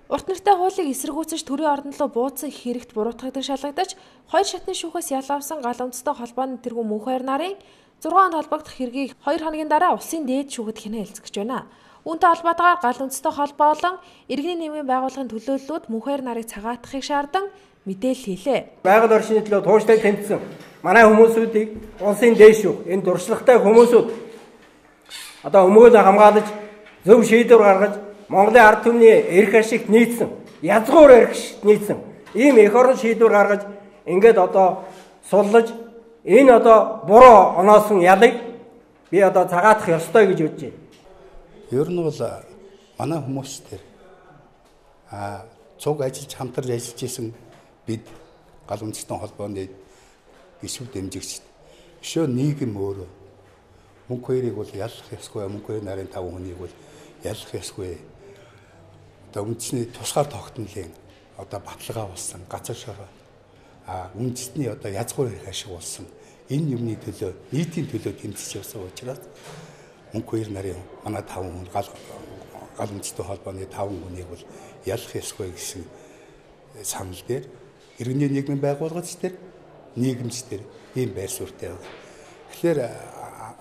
Урт нэртэй хуулийг эсэргүүцэж төрийн ордон руу бууцсан хэрэгт буруутгагдан шалгагдаж, хоёр шатны шүүхээс ял авсан гал үндэстэн холбооны тэргүүн Мөнхбаяр нарын 6 онд холбогдох хэргийг 2 хоногийн дараа улсын дээд шүүхэд хянан хэлцэж байна. Үүнтэй холбоотойгоор гал үндэстэн холбоо болон иргэний нийгмийн байгууллагын төлөөллүүд Мөнхбаяр нарыг цагаатахыг шаардан мэдээлэл хийлээ. Байгаль орчны төлөө тууштай тэмцсэн манай хүмүүсүүдийг улсын дээд шүүх, энэ туршлагатай хүмүүсүүд одоо өмгөөлөө хамгаалаж, зөв шийдвэр гаргаж, Монголын ард түмний эрх ашигт нийцсэн, язгуур эрх ашигт нийцсэн ийм эх орон шийдвэр гаргаж, ингээд одоо суллаж, энэ одоо буруу оноосон ялыг би одоо цагаатах ёстой гэж бодож байна. Ер нь бол манай хүмүүс тэр цуг ажиллаж хамтарч ажиллаж исэн бид гал үндэстэн холбооны гишүүд дэмжигчд өшөө нийгэм өөрөө Мөнхбаярыг бол яллах ёсгүй, Мөнхбаяр нарын 5 хүнийг бол яллах ёсгүй. Одоо үндэсний тусгаар тогтнолын одоо баталгаа болсон, газар шороо, үндэсний одоо язгуур эрх ашиг болсон энэ юмны төлөө, нийтийн төлөө тэмцэж явсан учраас Мөнхбаяр нарын манай 5 хүн, гал үндэстэн холбооны 5 хүнийг бол яллах ёсгүй гэсэн санал дээр иргэний нийгмийн байгууллагч дээр, нийгэмч дээр ийм байр суурьтай байна. Тэгэхээр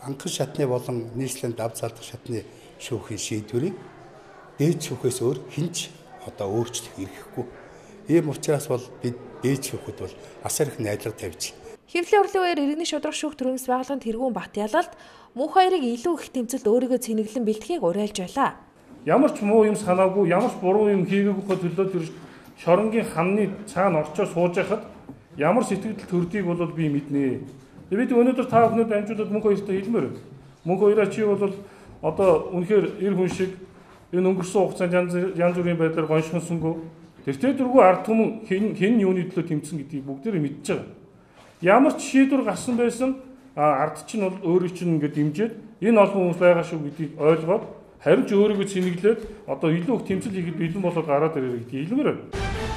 анхан шатны болон нийслэлийн дав залдах шатны шүүхийн шийдвэрийг дээд шүүхээс өөр хэн ч одоо өөрчлөх эрхгүй. Ийм учраас бол бид дээд шүүхэд бол асар их найдлага тавьж. Хэвлэлийн үрлэлийн үеэр иргэний шударга шүүх төрөмс байгууллагын тэргүүн Бат ялалт Мөнхбаярыг илүү их тэмцэлд өөрийгөө цэнэглэн бэлтгэхийг уриалж байлаа. Ямар ч муу юм санаагүй, ямар ч буруу юм хийгээгүйхээ төлөө тэр шоронгийн ханны цаана орчоо сууж байхад ямар сэтгэл төрдгийг бол би мэднэ. Бид өнөөдөр та бүхэнд дамжуулаад Мөнхбаяртай хэлмээр. Мөнхбаяраа чи бол одоо үнэхээр эр хүн шиг энэ өнгөрсөн хугацаанд янз бүрийн байдлаар гоншгонсонгүй. Тэртээ дөрвөө ард түмэн хэн юуны төлөө тэмцсэн гэдгийг бүгдээрээ мэдж байгаа. Ямар ч шийдвэр гарсан байсан ард чинь бол өөрийн чинь ингээд дэмжиж энэ олон хүмүүс байгаа шүү гэдгийг ойлгоод харин ч өөрийгөө цэнэглээд одоо илүү их тэмцэл хийхэд бэлэн болоод гараад ирээрэй гэдгийг хэлмээр байна.